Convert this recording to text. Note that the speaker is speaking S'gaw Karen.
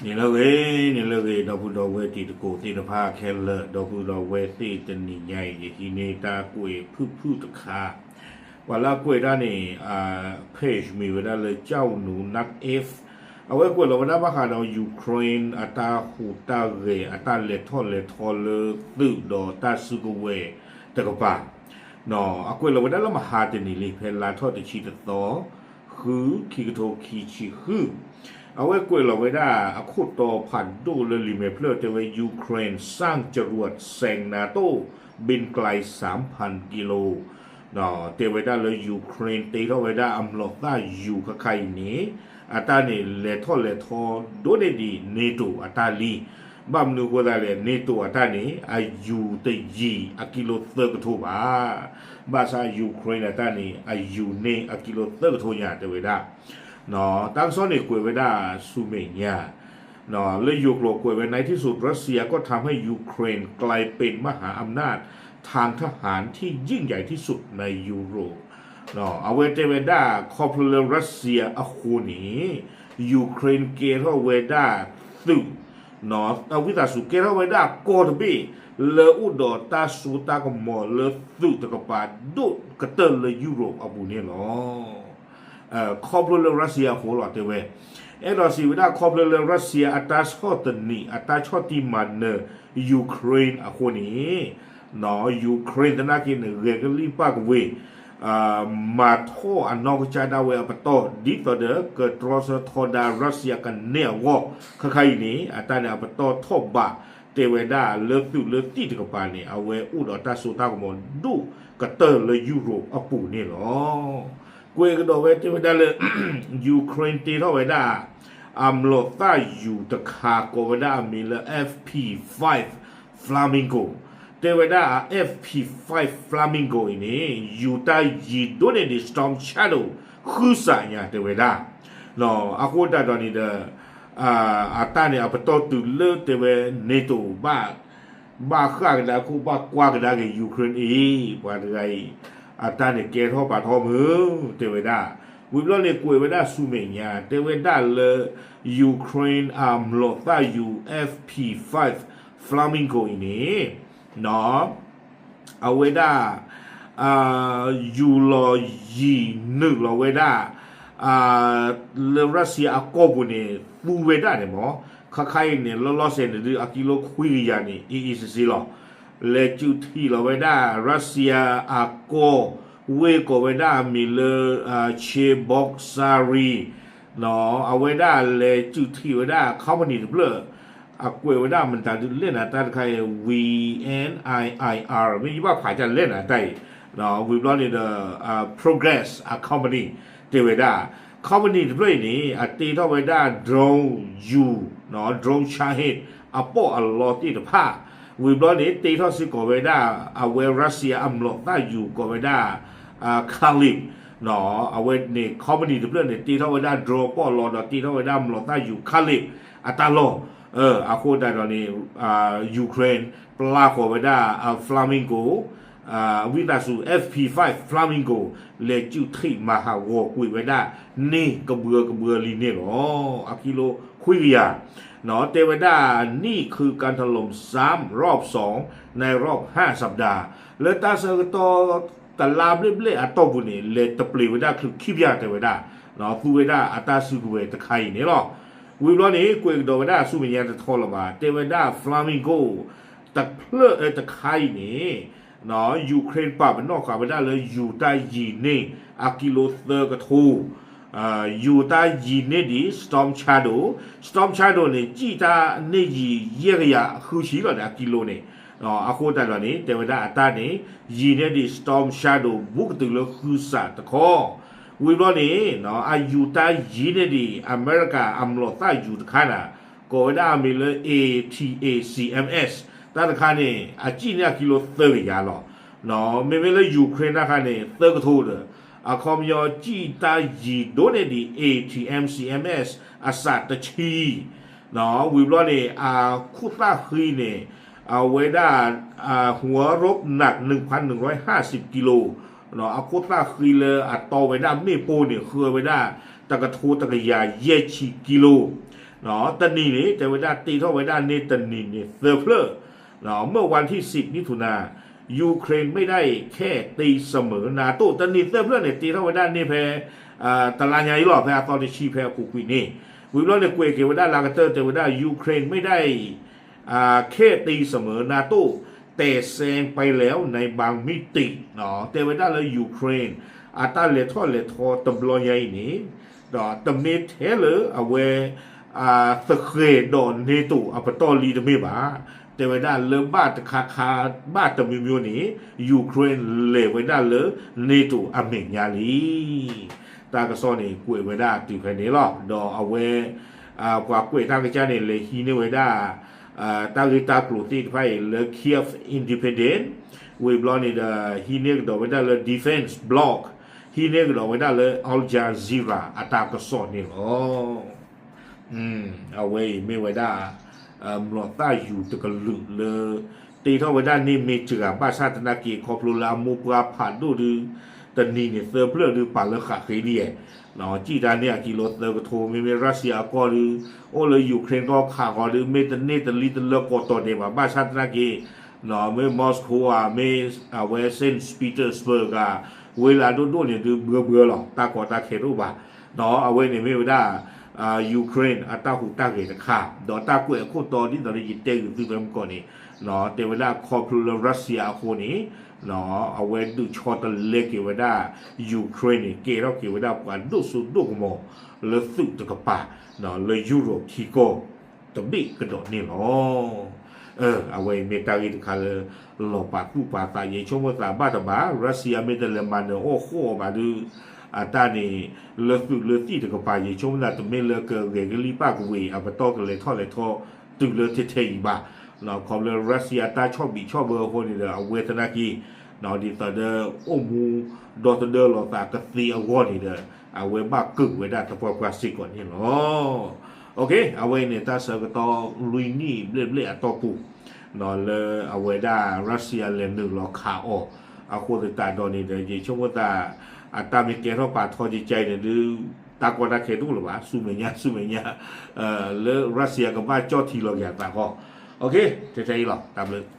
န့ၣ်လၢဂ့ၤ, န့ၣ်လၢဂ့ၤ, ဒီပုၢ်ဒီဝဲၢ်တံၤသကိးသ့ၣ်တဖၣ်ခဲလၢာ်, ဒီပုၢ်ဒီဝဲၢ်သ့ၣ်တနံၤညါအံၤ ယဟံးန့ၢ်တၢ်ကွဲးဖုၣ်ဖုၣ်တခါ, ပှၤလၢအကွဲးဒၣ်န့ၣ် page မ့ၢ်ဝဲဒၣ်လၢ ကၠီနူ နၢး F, အဝဲကွဲးလီၤဝဲဒၣ်ဘၣ်ဃးဒီး Ukraine အတၢ်ဟူးတၢ်ဂဲၤ အတၢ်လဲၤထီၣ်လဲၤထီလၢသုးဒီးတၢ်စုကဝဲၤတကပၤ အကွဲးလီၤဝဲဒၣ်လၢမဟါတနံၤလံ ဖဲလါထီၣ်တဆံတသီ ဃု ခံကထိခံဆံဃု, အဝဲကွဲးလီၤဝဲဒၣ်အခိၣ်တီဖးဒိၣ်လၢလံာ်မဲာ်ဖျၢၣ်တဲဝဲ Ukraine စၢ် จรวด แซง NATO บินไกล สามพัน กิโล တဲဝဲဒၣ်လၢ Ukraine တ့ထီၣ်ဝဲဒၣ်အမျိာ်သၣ်ယူၤခါခါအံၤန့ၣ် အတၢ်န့ၣ်လဲၤထီၣ်လဲၤထီဒိၣ်န့ၢ်ဒံး NATO အတၢ်လံ. ဘၣ်မနုၤအဃိသတးလဲၣ် NATO အတၢ်န့ၣ် အယူၤတယံၤအကံလိသၢကထိဘၣ်. ဘၣ်ဆၣ် Ukraine အတၢ်န့ၣ် အယူၤန့ၢ်အကံလိသၢကထိညါ တဲဝဲဒၣ် တၢ်ကစီၣ်န့ၣ်ကွဲးဝဲဒၣ်ဆူမဲာ်ညါ လၢယိၤကျိာ်ကွဲးဝဲ ในที่สุด รัสเซียก็ทำให้ยูเครนกลายเป็นมหาอำนาจทางทหารที่ยิ่งใหญ่ที่สุดในยุโรป အဝဲတဲဝဲဒၣ် ခီဖျိလၢ Russia အဃိန့ၣ် Ukraine ကဲထီၣ်ဝဲဒၣ်သုး အဝံသးစူၤကဲထီၣ်ဝဲဒၣ်ကီၢ်တဘ့ၣ် လၢအိၣ်ဒီးတၢ်စိတၢ်ကမီၤလၢသုးတကပၤဒိၣ်ကတၢၢ်လၢ Europe အပူၤန့ၣ်လီၤ. ခီဖျိလၢ Russia အဃိလီၤ တဲဝဲ. အဲၣ်ဒိးစံးဝဲဒၣ် ခီဖျိလၢ Russia အတၢ်ဆီၣ်သနံး အတၢ်ဆီၣ်တံၢ်မၤနၢၤ Ukraine အဃိန့ၣ် Ukraine သနာ်က့န့ၣ် ဂဲၤကလံၣ်ပာ်ကဝ့ၤ မၤထီၣ်အနီၢ်ကစၢ်ဒၣ်ဝဲအပတီၢ် ဒ်သိးဒီးကတြီဆၢထီဒါ Russia ကန့ၢ်အဂီၢ် ခါခါအံၤန့ၣ် အတၢ်န့ၣ်အပတီၢ်ထီၣ်ဘး တဲဝဲဒၣ်လၢသုးလၢသံၣ်တကပၤန့ၣ် အဝဲအိၣ်ဒီးတၢ်စိတၢ်ကမီၤဒိၣ်ကတၢၢ်လၢ Europe အပူၤန့ၣ်လီၤ. ကွဲးကဒီးဝဲတဲဝဲဒၣ်လၢ Ukraine တ့ထီၣ်ဝဲဒၣ် အမျိာ်သၣ်ယူၤတခါ ကိးဝဲဒၣ်အမံၤလၢ F P five Flamingo တဲဝဲဒၣ် F P five Flamingo အံၤန့ၣ် ယူၤတၢ်ယံၤဒိၣ်န့ၢ်ဒံး Storm Shadow ဃုစးညါ တဲဝဲဒၣ်. အဃိသတးဒီးန့ၣ်ဒီး အတၢ်န့ၣ်အပတီၢ်တုၤလၢတဲဝဲ NATO ဘၣ် ဘၣ်ဃၣ်ကဒါခိၣ် ဘၣ်ကွၢ်ကဒါက့ၤ Ukraine အံၤ ပှၤတဂၤအံၤ အတၢ်န့ၣ်ကဲထီၣ်ပာ်ထီၣ်မုၢ် တဲဝဲဒၣ်. ဝံၤဘျီန့ၣ်ကွဲးဝဲဒၣ်ဆူမဲာ်ညါ တဲဝဲဒၣ်လၢ Ukraine အမျိာ်သၣ်ယူၤ F P five Flamingo အံၤန့ၣ် အဝဲဒၣ် ယူၤလီၤယံၤနုာ်လီၤဝဲဒၣ် လၢ Russia အကီၢ်ပူၤန့ၣ် သူဝဲဒၣ်န့ၣ်မ့ၢ် ခါခါအံၤန့ၣ် လီၤလီၤဆဲးန့ၣ်ဒုး အကံလိခွံကယၤန့ၣ် အ့ၣ်အ့ၣ်စ့စ့လီၤ. လဲၤစုးထံးလီၤဝဲဒၣ် Russia အကီၢ် ဝ့ၢ်ကိးဝဲဒၣ်အမံၤလၢ Cheboksary အဝဲဒၣ်လဲၤစုးထံးဝဲဒၣ် company တဖျၢၣ် အကွဲးဝဲဒၣ်မတၤဒုးလဲၣ်နၤတၢ်တခါအံၤ V N I I R မ့ၢ်ယဘၣ်ဖးကလဲၣ်နၤတၢ်အံၤ ဝံၤဘျီန့ၣ်ဒီး Progress အ company တဲဝဲဒၣ် company တဖျၢၣ်အံၤန့ၣ် အတ့ထီၣ်ဝဲဒၣ် drone ယူၤ drone Shahed အပီးအလီသ့ၣ်တဖၣ် ဝံၤဘျီန့ၣ် တ့ထီၣ်စ့ၢ်ကီးဝဲဒၣ် အဝဲ Russia အမျိာ်သၣ်ယူၤကိးဝဲဒၣ် Kalib အဝဲန့ၣ် company တဖျၢၣ်န့ၣ် တ့ထီၣ်ဝဲဒၣ် drone အပီးအလီဒီး တ့ထီၣ်ဝဲဒၣ်မျိာ်သၣ်ယူၤ Kalib အတၢ်လီၢ် အဃိသတးဒီးန့ၣ် Ukraine ပျၢ်ဃီၤဝဲဒၣ် Flamingo ဝံသးစူၤ F P five Flamingo လဲၤစုးထံးမၤဟးဂီၤကွံာ်ဝဲဒၣ်န့ၣ် ကဘှၢကဘှၢလံန့ၣ်လီၤ. အကံလိခွံကယၤ တဲဝဲဒၣ် นี่คือการถล่มซ้ำรอบสองในรอบห้าสัปดาห์ လၢတၢ်ဆၢကတီၢ်တလါဘျဲၣ်ဘျဲၣ်အတီၢ်ပူၤန့ၣ် လဲၤတပျ့ၤဝဲဒၣ်ချုးခံဖျၢၣ်တဲဝဲဒၣ် သူဝဲဒၣ်အတၢ်စုကဝဲၤတခါအံၤန့ၣ်လီၤ. ဝံၤဘျီန့ၣ် ကွဲးကဒီးဝဲဒၣ်ဆူမဲာ်ညါတထီလၢၤဘၣ် တဲဝဲဒၣ် Flamingo တဖျၢၣ်တခါအံၤန့ၣ် Ukraine ပာ်ပနီၣ်ဃာ်ဝဲဒၣ်လၢ ယူၤတၢ်ယံၤန့ၢ်အကံလိသၢကထိ ယူၤတၢ်ယံၤန့ၢ်ဒံး Storm Shadow, Storm Shadow န့ၣ် စံၣ်တၢ်န့ၢ်ယံၤယဲၢ်ကယၤဃုဆံလီၤန့ၣ် အကံလိန့ၣ် အဃိသတးဒီးန့ၣ် တဲဝဲဒၣ်အတၢ်န့ၣ် ယံၤန့ၢ်ဒံး Storm Shadow ဘူးကတုၤလၢဃုစးတခီ ဝံၤဘျီန့ၣ် အယူၤတၢ်ယံၤန့ၢ်ဒံး အမဲရကၤအမျိာ်သၣ်ယူၤတခါန့ၣ် ကိးဝဲဒၣ်အမံၤလၢ A T A C M S တၢ်တခါန့ၣ် အစံၣ်န့ၢ်အကံလိသၢကယၤလီၤ. မ့မ့ၢ်လၢ Ukraine တၢ်တခါန့ၣ် သၢကထိဒီး အခီပညီစံၣ်တၢ်ယံၤဒိၣ်န့ၢ်ဒံး A T M C M S အစးတဆံ ဝံၤဘျီန့ၣ် အခိၣ်သၣ်ဃံန့ၣ် အဝဲဒၣ် หัวรบหนัก หนึ่งพันหนึ่งร้อยห้าสิบกิโล အခိၣ်သၣ်ဃံလၢအတီဝဲဒၣ်မ့ၣ်ပိၢ်န့ၣ် ဃုဝဲဒၣ် တကထိတကယၤယဲၢ်ဆံကံလိ တနံၤန့ၣ် တဲဝဲဒၣ်တ့ထီၣ်ဝဲဒၣ်န့ၢ်တနံၤန့ၣ်သၢဖျၢၣ်, မ့ၢ်ဝါထံၣ်စံး မံထူနၤ ယူၤခရ့ၣ်မ့ၢ်ဒၣ်အံၤ ခဲတံစမၢၤ NATO တနံၤသၢဖျၢၣ်န့ၣ် တ့ထီၣ်ဝဲဒၣ်န့ၢ်ဖဲ တလါညါအံၤလီၤ ဖဲအသီတဆံဖဲအပူၤကွံာ်န့ၣ်, ဝံၤဘျီန့ၣ်ကွဲးက့ၤဝဲဒၣ်လၢအကတၢၢ် တဲဝဲဒၣ် ယူၤခရ့ၣ်မ့ၢ်ဒၣ်အံၤ ခဲတံစမၢၤ NATO แต่แซงไปแล้วในบางมิติ တဲဝဲဒၣ်လၢ ယူၤခရ့ၣ် အတၢ်လဲၤထီၣ်လဲၤထီတဘျီညါအံၤန့ၣ် ဒီးတမ့ၢ်ထဲလၢအဝဲ သဃဲၤဒီး NATO အပတီၢ်လံတမ့ၢ်ဘၣ်, တဲဝဲဒၣ်လၢဘၣ်တခါခါ ဘၣ်တမံၤမံၤန့ၣ် ယူၤခရ့ၣ်လဲၤဝဲဒၣ်လၢ NATO အမဲာ်ညါလံ. တၢ်ကစီၣ်န့ၣ် ကွဲးဝဲဒၣ်တုၤဖဲန့ၣ်လီၤ. ဒီးအဝဲ ပှၤကွဲးတၢ်ကစၢ်န့ၣ် လဲၤဟံးန့ၢ်ဝဲဒၣ် တၢ်ဂ့ၢ်တၢ်ကျိၤသ့ၣ်တဖၣ်အံၤလၢ Kyiv Independent ဝံၤဘျီန့ၣ်ဒီး ဟံးန့ၢ်ကဒီးဝဲဒၣ်လၢ Defense Blog ဟံးန့ၢ်ကဒီးဝဲဒၣ်လၢ Al Jazeera အတၢ်ကစီၣ်န့ၣ်လီၤ. အဝဲအံၤမ့ၢ်ဝဲဒၣ် မျိာ်သၣ်ယူၤတကလုာ်လၢ တ့ထီၣ်ဝဲဒၣ်န့ၢ်မ့ၢ်စှၤ ဘၣ်ဆၣ်သနာ်က့ ခီဖျိလၢအမိၢ်ပှၢ်ဖးဒိၣ်ဒီး တနံၤန့ၣ်သၢဖျၢၣ်ဒီး ပာ်လၢဃးဃ့ဒ်ယဲၢ် စံၣ်တၢ်န့ၢ်အကံလိသၢကထိ မ့မ့ၢ် Russia အကီၢ်ဒီး အိၣ်လၢ Ukraine ကီၢ်ခးဂီၤဒီး မ့ၢ်တန့ၢ်တလံတလၢကိးတီၤဒဲးဘၣ် ဘၣ်ဆၣ်သနာ်က့ မ့ၢ် Moscow ဧါ မ့ၢ်အဝဲ Saint Petersburg ဧါ ဝ့ၢ်လၢအဒိၣ်ဒိၣ်န့ၣ်ဒုးဘှၢဘှၢလီၤ တၢ်ကီတၢ်ခဲတအိၣ်ဘၣ်. အဝဲန့ၣ်မ့ၢ်ဝဲဒၣ် Ukraine အတၢ်ဟူးတၢ်ဂဲၤတခါ ဒီးတၢ်ကွဲးအခိၣ်တီဒ်သိးဒီးယတဲဂုာ်သုဖဲမုၢ်ကီၢ်န့ၣ် တဲဝဲဒၣ်ခီဖျိလၢ Russia အဃိန့ၣ် အဝဲဒုးဆီတလဲက့ၤဝဲဒၣ် Ukraine န့ၣ် ကဲထီၣ်က့ၤဝဲဒၣ်ပှၤဒိၣ်စိဒိၣ်ကမီၤလၢသုးတကပၤ လၢယူရိၣ်ခံကီၢ် တဘ့ၣ်ကဒီးန့ၣ်လီၤ. အဝဲအံၤမ့ၢ်တၢ်ဂ့ၢ်တခါလၢ လီၤပာ်သူၣ်ပာ်သး ယဆိကမိၣ်သးဘၣ်တဘၣ် Russia မ့ၢ်တလဲၤမၤနၢၤအီၣ်ဃီၣ်အီၤဘၣ်ဒီး အတၢ်န့ၣ် လၢသုးလၢသံၣ်တကပၤ ယဆိကမိၣ်သးတမ့ၢ်လၢကဂဲၤကလံၣ်ပၣ်ကဝ့ၤ အပတီၢ်ကလဲၤထီၣ်လဲၤထီ တုၤလၢထဲထဲအံၤဘၣ်. ခီဖျိ Russia တၢ်ဆီၣ်ဘံးဆီၣ်ဘၢအဃိန့ၣ်ဒီး အဝဲသနာ်က့ ဒ်သိးဒီး အိၣ်မူဒီသဒၢလီၤသးကသ့အဂီၢ်န့ၣ်ဒီး အဝဲဘၣ်ကုာ်ဝဲဒၣ်သပှၢ်ပှၢ်စ့ၢ်ကီးန့ၣ်လီၤ. အဝဲအံၤန့ၣ် တၢ်ဆၢကတီၢ်လွံၢ်နံၣ်ဘျဲၣ်ဘျဲၣ်အတီၢ်ပူၤ လၢအဝဲဒၣ် Russia လဲၤနုာ်လီၤခးအီၤ အဃိသတးဒီးန့ၣ်ဒီး ယဆိကမိၣ်သး အတၢ်မ့ၢ်ကဲထီၣ်ပာ်ထီၣ်ကကဲအံၤန့ၣ်ဒုး တၢ်ကီတၢ်ခဲတအိၣ်လၢၤဘၣ် ဆူမဲာ်ညါ ဆူမဲာ်ညါ လၢ Russia ကဘၣ်ကၠီၣ်ထံလီၤက့ၤအသးဃီ ထဲထဲအံၤလီၤ တၢ်ဘျုး